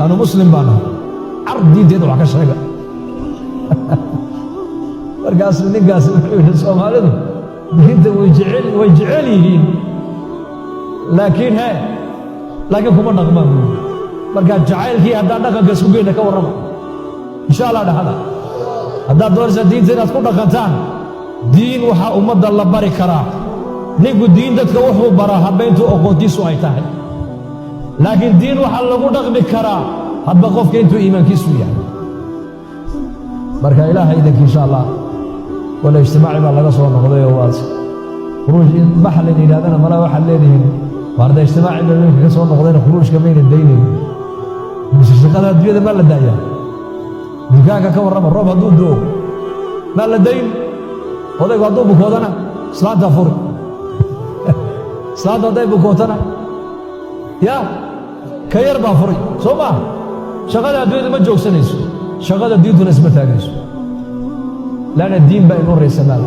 Anu Muslim baan ahay, car diinteeda wax ka sheega. Markaasuu ninkaasi wuxuu yidhi, "Soomaalidu diinta way jecel yihiin, laakiin laakiin kuma dhaqmaan," buu yidhi. Marka jacaylkii haddaan dhaqanka isku geyna, ka warrama? Insha Allah dhahada. Haddaad doonaysaa diinta inaad ku dhaqantaan, diin waxaa ummadda la bari karaa. Ninku diin dadka wuxuu baraa hadba intuu aqoontiisu ay tahay, laakiin diin waxaa lagu dhaqmi karaa hadba qofka intuu iimaankiisu yahay. Marka Ilaahay idinka, insha Allah, wala ijtimaaci baa laga soo noqday oo waa khuruuj bax layn yidhahdana malaa. Waxaad leedihiin, waarda ijtimaaci ba ninka ka soo noqdayna, khuruujka mayna daynayn mise shaqada adduunyada maa la daayaa? Dukaanka ka warrama, roob hadduu do'o maa la dayn? Odaygu hadduu bukoodana, islaantaa furi. Islaanta hadday bukootana, ya ka yar baa furi, soo maa? Shaqada adduunyada ma joogsanayso, shaqada diintuna isma taagayso, lanna diin baa inoo raysa maal.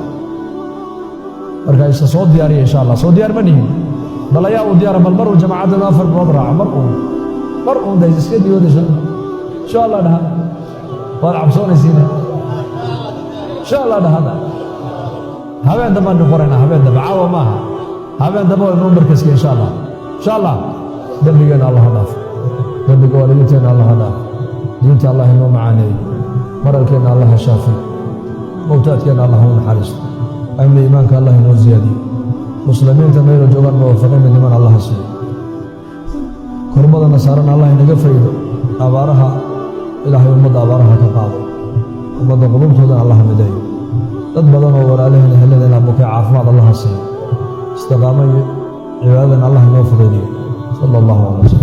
Marka isa soo diyaariya, insha Allah. Soo diyaar ma nihin? Bal ayaa uu diyaara? Bal mar uu jamaacaddan 4 bilood raaco, mar uun days iska diyooda, insha Allah. Insha Allah dhahada. Waad cabsoonaysiina. Insha Allah dhahada. Habeen dambaan qoraynaa, habeen dambe, caawa maaha, habeen dambe waa inoo markaska, insha Allah. Insha Allah, dembigeenna Allah ha dhaafo, dembiga waalidiinteenna Allah ha dhaafo, diinta Allah inoo macaaneeyo, maralkeenna Allah ha shaafiyo, mowtaadkeenna Allah u naxariisto, amni iimaanka Allah inoo ziyaadiyo, muslimiinta meelo joogaan muwaafaqin midniman Allah ha siiyo, kurbadana saaran Allah inaga faydo, abaaraha Ilaahay ummadda abaaraha ka qaado, ummadda qulubtoodana Allah mideeyo. Dad badan oo walaalaheen, eheladeenna bukay, caafimaad Allah ha siiyo, istiqaamo iyo cibaadadan Allah inoo fudaydiyo. Sala allahu calaa wasalam.